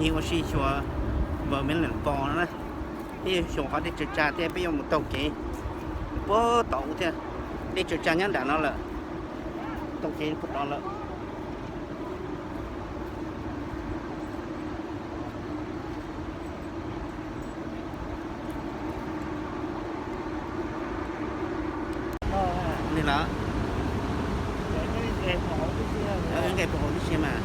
Ua si xyuas Vermilion Falls no na, peb yuav xyuas qhov dej tsaws tsag thiab peb yuav mus taug kev puag tod thiab. Dej tsaws tsag nyob nram no lawm, taug kev puag tod lawm. Li los, nqes puag hauv tib si mas.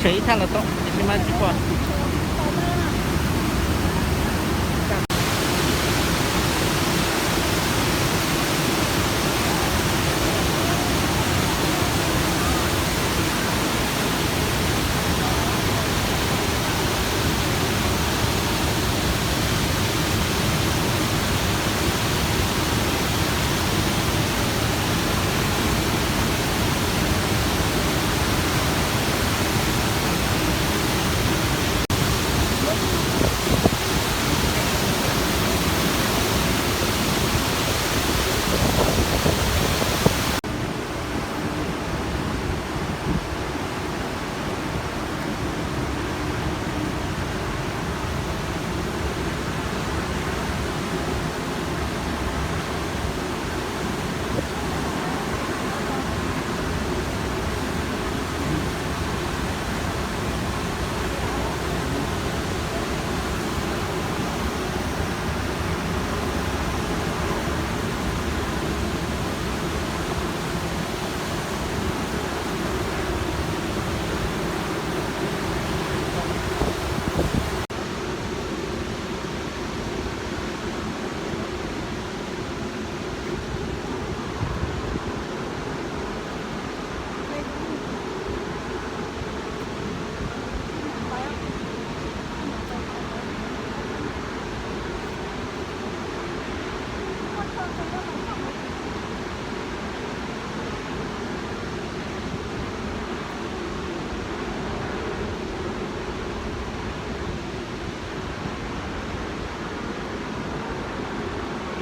Ib thaj los tau, tiam sis mas tsis pom.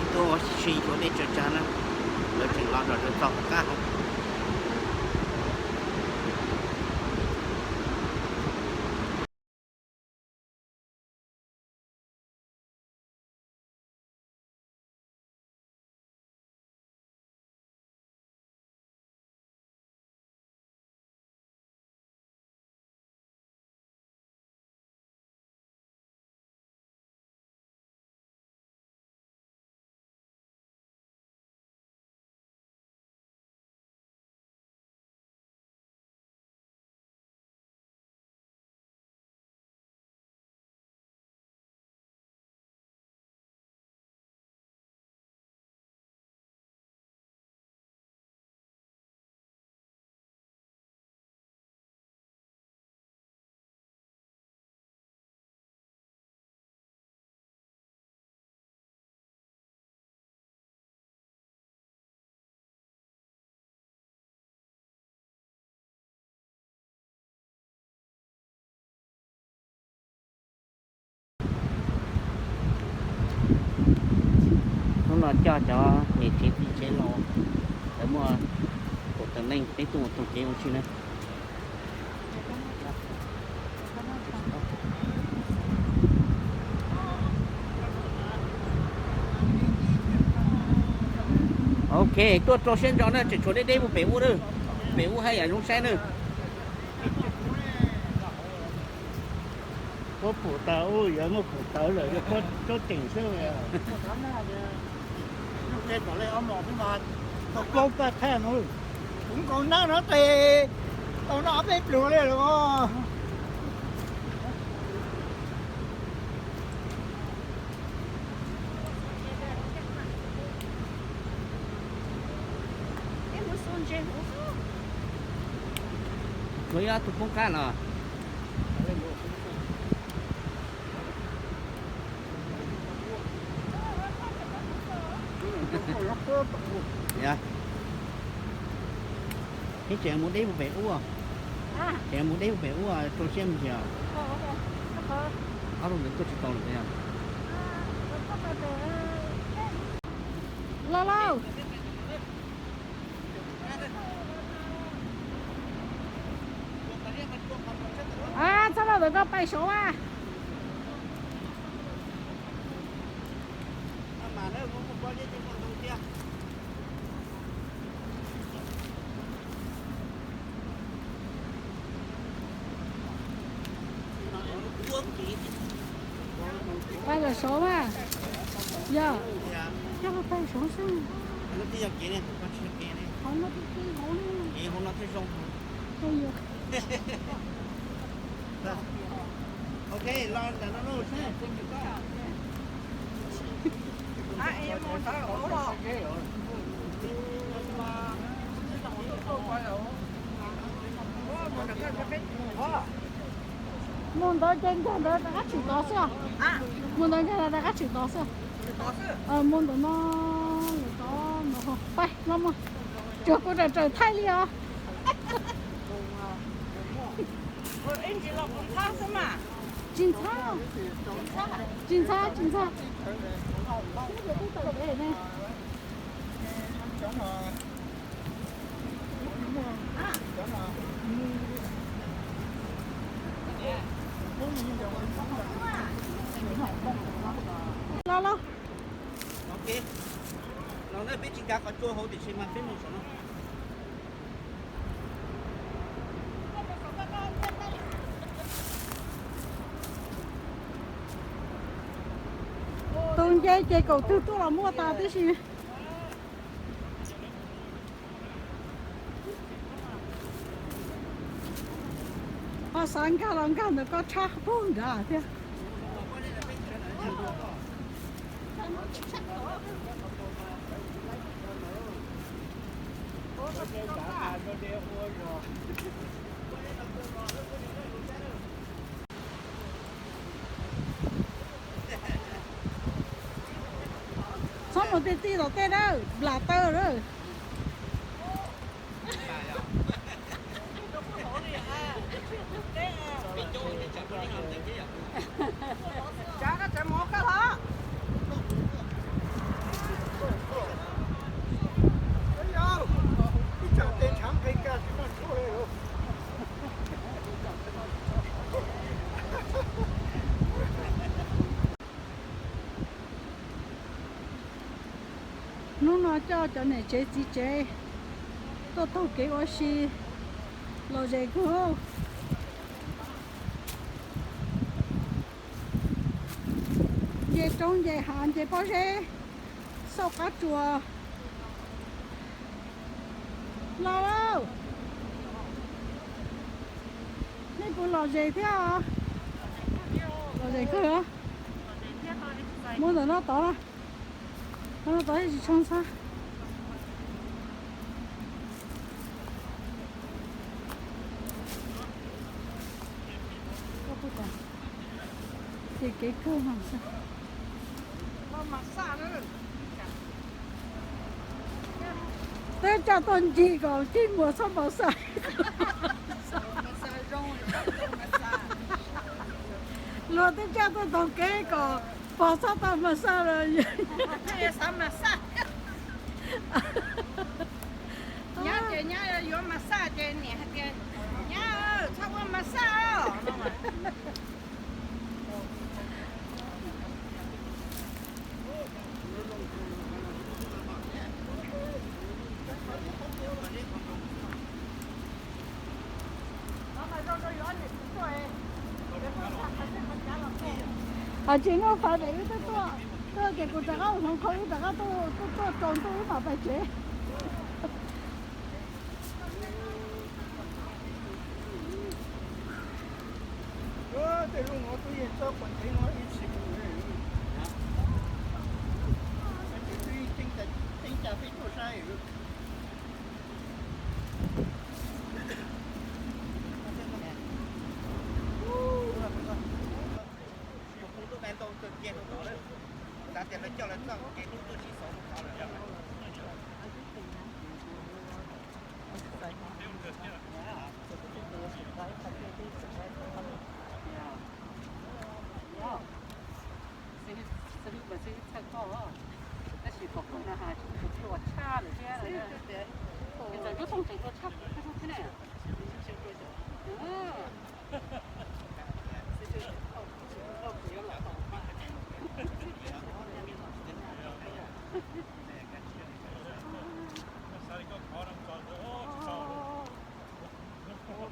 Ib tug ua si xyuas dej tsawg tsag na, lawv tseem los rau txog qab hauv. Hnub no coj cov niam tsev txiv tsev los, lawv muaj kaum tawm leej peb tug mus toog kev ua si na. Ok, tuaj rau siab ntso na, tseem tshuav deb deb mus pem ub na. Pem ub haj yam zoo saib na. Puab pum taws ub, yuav muaj pum taws lawm, yog puab tub ceem xwb. Kuv nkaus nab no tes tau noj ob peb pluag li lawm. Tshuav ib ob tug poob qab los. Peb tseem mus deb mus pem ub, tseem mus deb mus pem ub rau siab ntsis os. Ob tug ntawd tuaj tsis tau lawm yog. Los lauj. Txhob los ntawm koj pais saud mas. Pais lawm saud mas. Yog, coj pais saud xwb. Qhov no twb tij hauv li. Yog. Ok, los ntawm no lauj. Mus ntawd ces nkag ntawd rov qab tshwm tod xwb. Mus ntawd nkag rov qab tshwm tod xwb. Mus ntawm no, ntawm tod no. Pais no mus. Tsuag kuv raws raws thaij li os. Tsis ntxhab, tsis ntxhab, tsis ntxhab. Los los. Los na, peb tsis kav qhov tsua hauv tiam sis mas peb mus saum no. Tus nce ces kaum twg tuaj los muaj tas tib si. Ho xav nkag los nkag ntawm koj tshab puag nrad thiab. Txhob mus ti ti tom tej na, nplam taw lawm. Hnub no coj cov niam tsev txiv tsev tuaj taug kev ua si lom zem kawg. Nce roob nce hav nce pob zeb, xauj qab tsuas. Los lauj, nej puas lom zem thiab? Lom zem kawg. Mus ntawm no tod, mus no tod tsis tshua ntxhab. Ces kev kawg no xwb. Twb coj tuaj ncig kom cig muag txhob npau xaj. Luag twb coj tuaj taug kev kom pog txhob tau mas xaj los. Nyab ces nyab yuav mas xaj ces niam hais tias, nyab, txhob ua mas xaj os. Hos tsis muaj fawm ces wb twb tuaj, tuaj ces kuv rov qab ua hmoov qhau wb rov qab tuaj, tuaj rau ntuj wb mam pais tsev. Tej lub no twb yeej txob quav ntev no ib txhis mus. Twb yeej teeb cas peb tuaj saib. Mus hu lub me ntoo txog kiag rau tod lawm. Xav tias lawv coj lawv txoj kev hlub tuaj sib xov mus tod lawm. Xib hwb mas xib hwb txhawj koj, tab sis pom koj no has tsis ua tshaj lawm thiab. Txawm lub tooj tseem ua tshaj koj thiab na.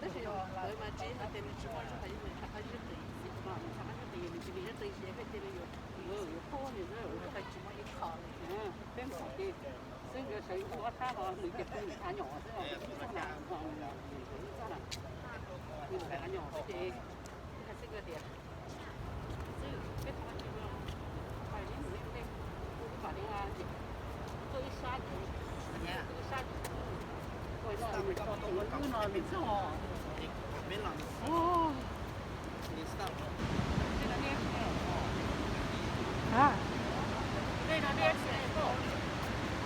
Tab sis lawv mas tsis hais tias nws tsis muaj zog hais yog nws rov qab zib qis, nws rov qab zib qis nws tsis nws zib qis ces hais tias nws yuav, yuav poob nws xwb, hais tsis muaj ib qho li. Peb mus ces xwb nws sawv ua sab los nws ces pw nws av nyom xwb, txog na, nws txog na, nws av nyom xwb ces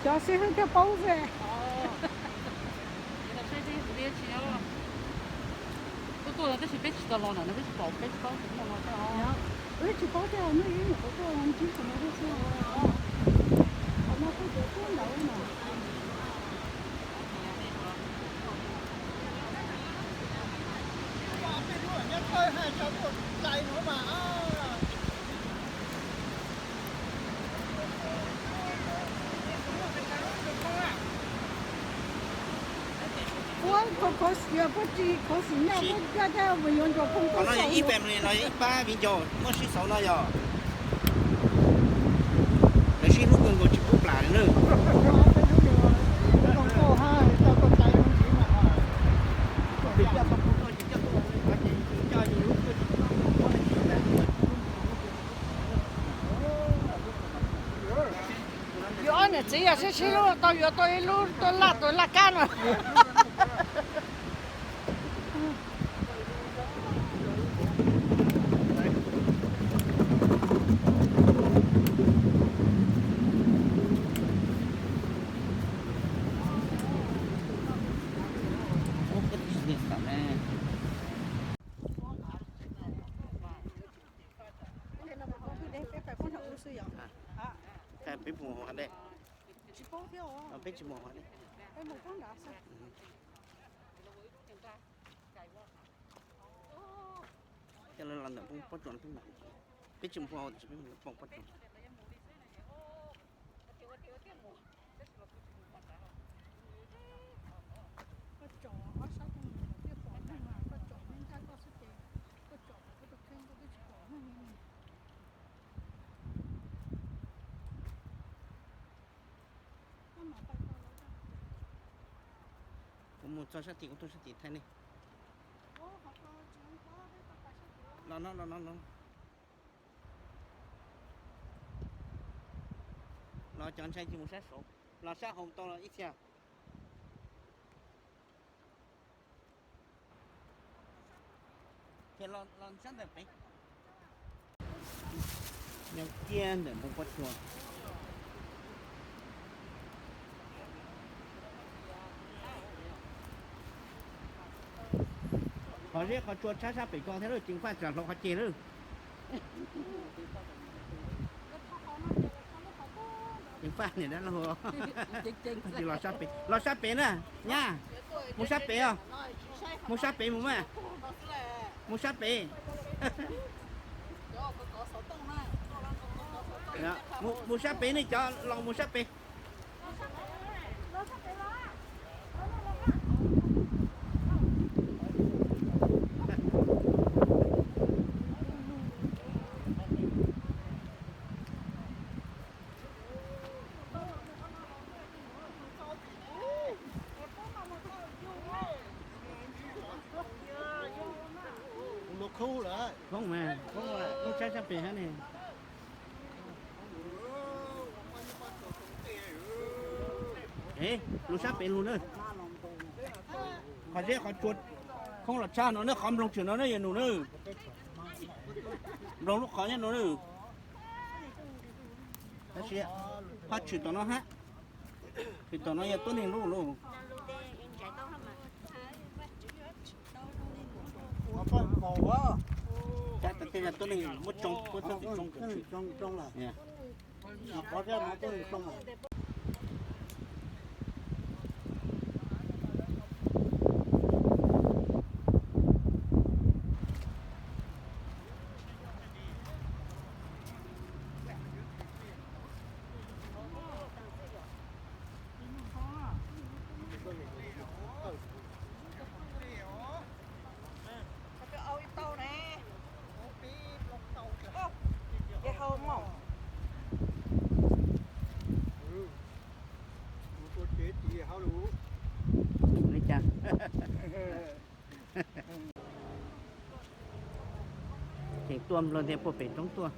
Cov xib hwb thiaj paub xwb. Tuaj tuaj no tab sis peb tsis tau los na, peb tsis pom, peb tsis paub tus muaj no thiab os. Wb tsis paub thiab, muaj ib nyuam qhuav tuaj ntsib tus no thiab xwb. Qhov no kuj tuaj ntawd no. Ua, khuv xim, puab tsis khuv xim nyaj, puab coj coj mus yuav ntsuas phooj koob saum. Ib pab viv ncaus muaj sib xauv no yog lawv sib hlub kawg nkaus tsis pub plam li na. Yus ob niam txiv yog sib sib hlub tau yuav tau ib lub tuaj laj tus laj kab no. Peb mus hauv dej. Peb tsis mus hauv dej. Coj lawv los ntawm peb pob tsuas no peb mus. Peb tsis mus hauv, peb mus peb pob tsuas. Koj tsom ob sab tus mus koj thiaj pom neeg, koj tsom nyob ncaj koj xwb ces koj tsom pom koj tus kheej koj twb tsis pom neeg li. Kuv mus txog sab tid kuv tuaj sab tid thaij nej. Los no, los no, los. Los cov ntshai ces mus sab saud, los sab hauv tau los ib txhia. Ces los sab ntawm pem. Nyob kiag ntawm npoo pob tsuas. Qhov zeb qhov tsua tshab sab pem ko thiab lawm, ceev faj tsam hloov qhov ceg lawm. Ceev faj niam dab laug. Los sab pem, los sab pem na, nyab. Mus sab pem os. Mus sab pem mus mas. Mus sab pem. Mus sab pem nej cov los mus sab pem. Khoob mas, khoob mas, khoob sab sab pem hab ne. Lug sab pem lug na. Qhov zeb qhov tsua khoob los tshaj no na, qhov nploog tshwm no na yog nus na. Nploog lub qhov nyob no na. Tab sis phaj tshwm tom no hab. Tshwm tom no yog tuab neeg lub lug. Cab tas tej yog tuab neeg muab tsoo, muab txhob txwm tsoo kom tshwm. Ces hau mog. Tuaj nplog tias puag pem roob tuaj.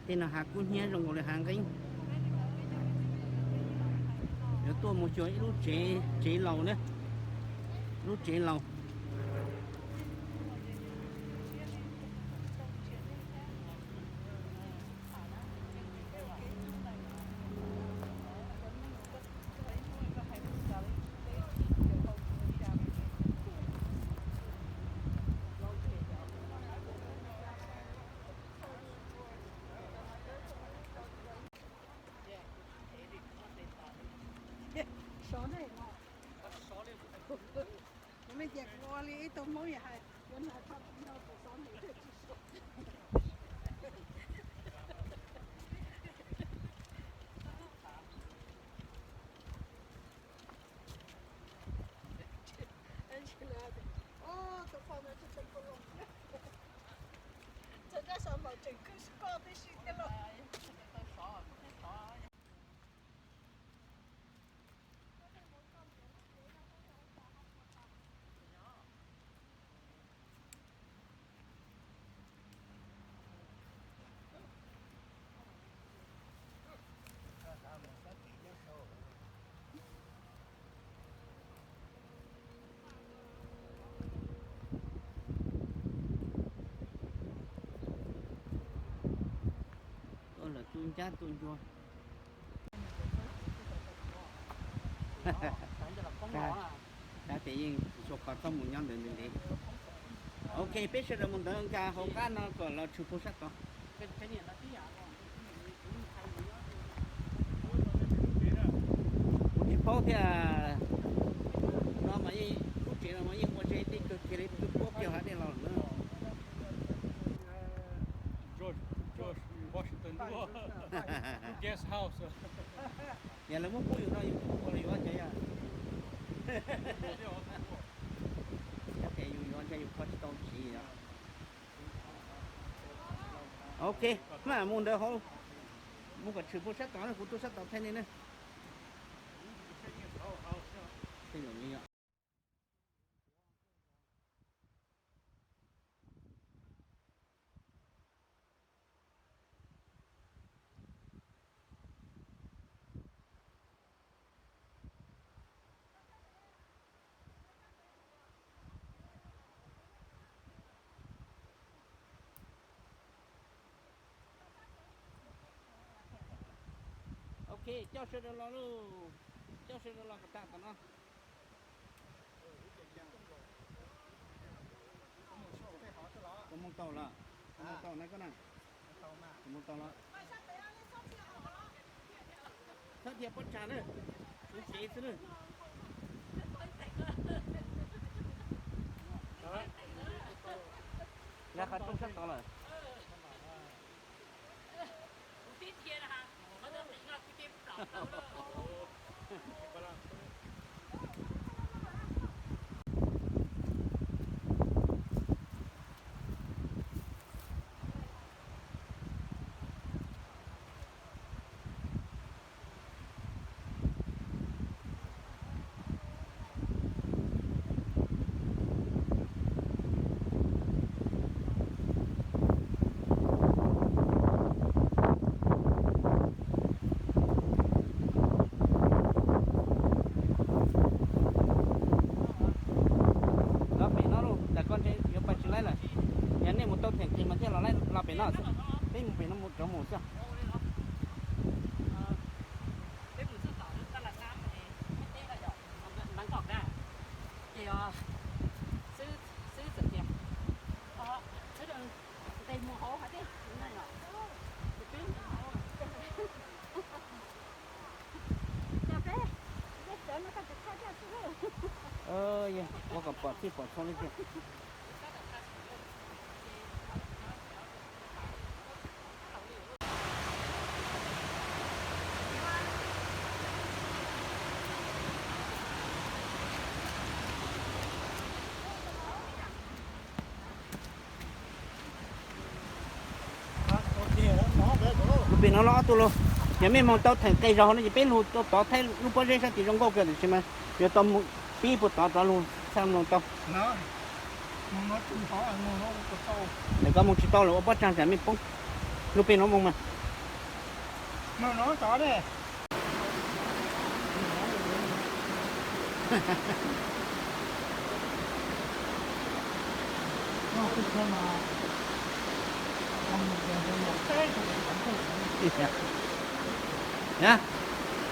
Tej no hav kub hnyiab zoo nkaus li hav nqeeb. Yuav tuaj mus xyuas ib lub tsev, tsev laus na. Lub tsev laus. Sov ne, kuv me ces kuv ua li ib tug Hmoob yam hais, kuv hais txog tus no kuv sov ntev thiaj tsis sov. Tus poj ntawd tsis teem kuv los, txog nrab saum npaum tseem khwb skoj tib si tiag lauj. Tuaj lawm tu ncab tu ncua. Tab sis yeej tsis tshua kho txhob mus nyob ntawd ntev ntev. Ok, peb sawv daws mus ntawd nkag hauv qab no kom los tshwm pug sab tod. Kuv tsis paub thiab. No mas yeej, lub tsev no mas yeej ua tsev tej kawg kiag li, twb puab kiag hav dej los na. George, George Washington guest house. Yog lawv muab pub yus no yus ua los yuav ua cas yog? Yus yuav ua cas yus kho tsis tau siv yog. Ok, mam mus ntawd hauv, mus kom tshwm pug sab tod, kuv tuaj sab tod thaij nej na. Ok, coj sawv daws los lauj, coj sawv daws los kom tag tom no. Tus mus tau lawm, tus mus tau na koj na. Tus mus tau lawm. Txhob dhia pob tsag na, kuv tsev xwb na. Yog qhov rooj sab tod lawm. Los pem no lauj, ntawm koj ntshe yuav pais tsis laib lawm. Yog nej mus tau theem qis mas thiaj los laib, los pem no xwb. Peb mus pem no mus rov mus xwb. Ua kom pom txhij pom txhua li tiag. Kuv pem no los ob tug lauj, yog mej moog tau theem qis zog no ces peb lug tau tod thaij lub pob zeb sab tid zoo nkauj kawg, tiam sis mas yuav tau pib puag tod rov lug txhaj mloog tau. Ntawm koj mus tsis tau lawm, ua pob tsag tsam mej poob. Lub peb no mus mas.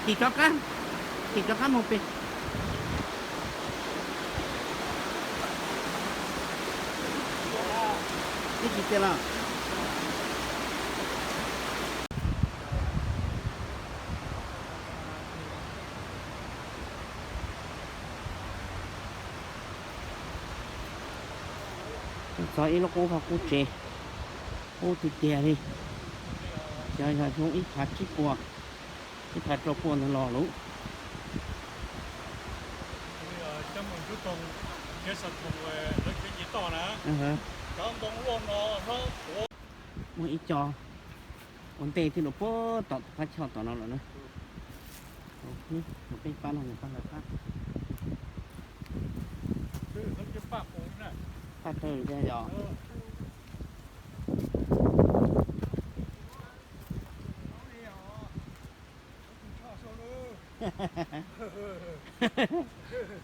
Tim rov qab, tim rov qab mus pem. Ib tsis tiag los. Txog ib lub qub qhov qub tsev, qub tiag tiag li. Xyov yog xyoo ib phav tsib puas, ib phav rau puas ntawd los lawm. Muaj ib co ua ntej thiab los puag tom tus qab choj tom no lawm na. Peb pab no pab lawv pab. Pab tawg thiab yog.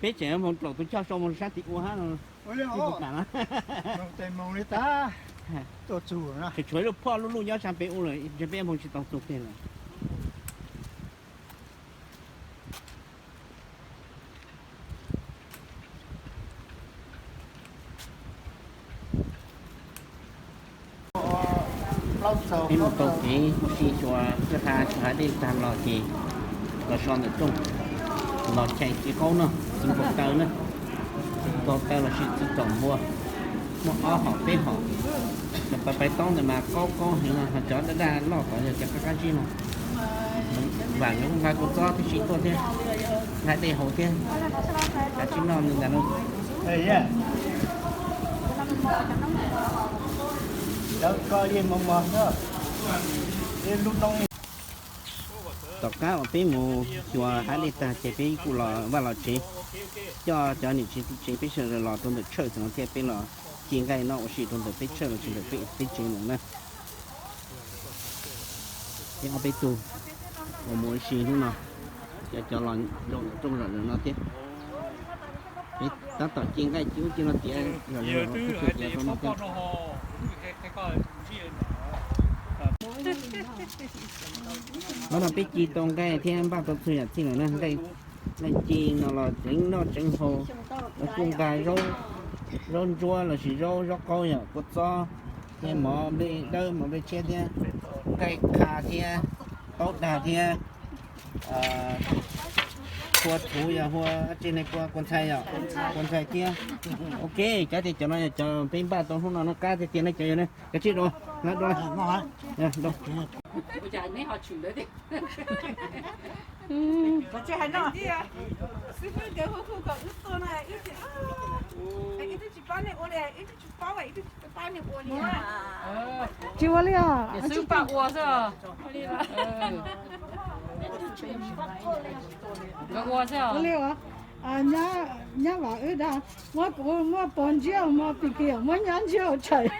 Peb tseem mus tlaum tus choj sau mus sab tim ua hab no. Tshuav tshuav lub phoj lub luj nyob sab peb ua lawm, ntshe peb mus tsis tau txug kiag lawm. Peb mus tau kev huv si xyuas kwj ha tsis hav dej tag los ces los so ntawm rooj, los chais txiv qaub no, txiv nkaus taw na, nkaus taw los sis txiv txaum npua, muaj ob hom peb hom. Cov pais pais taub ntawd mas qaub qaub heev no, ho cov daj daj loj tod yog cov qab qab zib no. Vam yuav nqa kua txob tib si tuaj thiab, nqa dej haus thiab, kav tsij noj li ntawd no. Tom qab uas peb mus xyuas hav dej tag ces peb kuj los vaj los tsev, coj cov niam tsev txiv tsev peb sawv daws los rau ntawm tshawj xeem no thiab peb los ci nqaij noj ua si rau ntawm peb tshawj los sis ntawm peb teb tsev no na. Peb ob peb tug uas mus ua si hnub no, cov cov los zoo rooj zom zaws no thiab. Peb tab tom ci nqaij ci ub ci no tiav zom zaws los rau no thiab. Hnub no peb ci tau nqaij thiab npaj tau txhua yam txhij lawm na, nqaij ci no los tseev noj tseev haus, kuj nqa zaub ntsuab los sis zaub zaub qaub yom, kua txob thiab mov nplej dawb mov nplej tshiab thiab nqaij qha thiab taub dag thiab kua txhuv yog hua tseg ne, kua kua ntxhais yom, kua ntxhais thiab. Ok, cov tias cov no yog cov peb npaj tau hnub no no qab tiag tiag ne cov yog ne, kav tsij dua, dua, dua. Tsis ua li os. Ua li os. Nyab vam wb dag, muab kuv muab pog ntsiab mus pis kiag, muab nyab ntsiab mus tshais.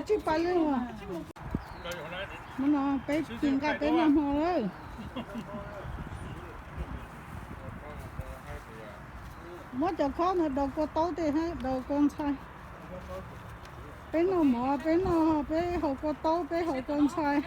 Tsij pais li. Hnub no peb ci nqaij peb noj hmo lawm. Muab cov khob ntawd daus kua taub tej hab daus kua ntxhais. Peb noj mov, peb noj, peb haus kua taub, peb haus kua ntxhais.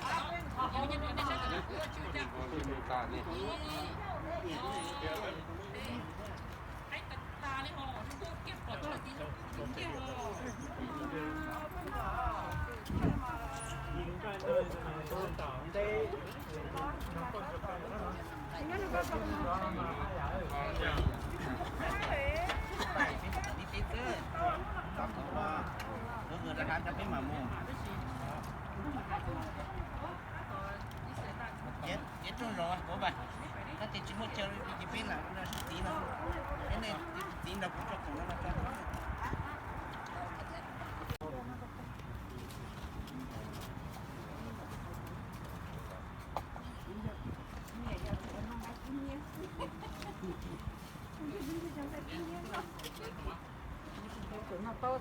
Ces rooj zos kuv mas, tab sis tsis muaj chaw li ces peb lam ua sib txiv no, peb nej txiv nrog kuv tso khoom no los tso.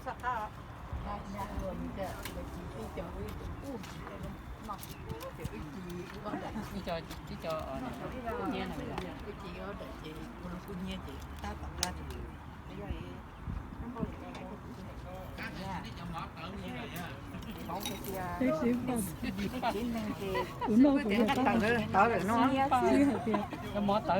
Ib co, ib co, ib co, ces ua lub kub hnyiab ces tab tom qab. Kuv noj kuv tawv lawm no. Cov mov tawv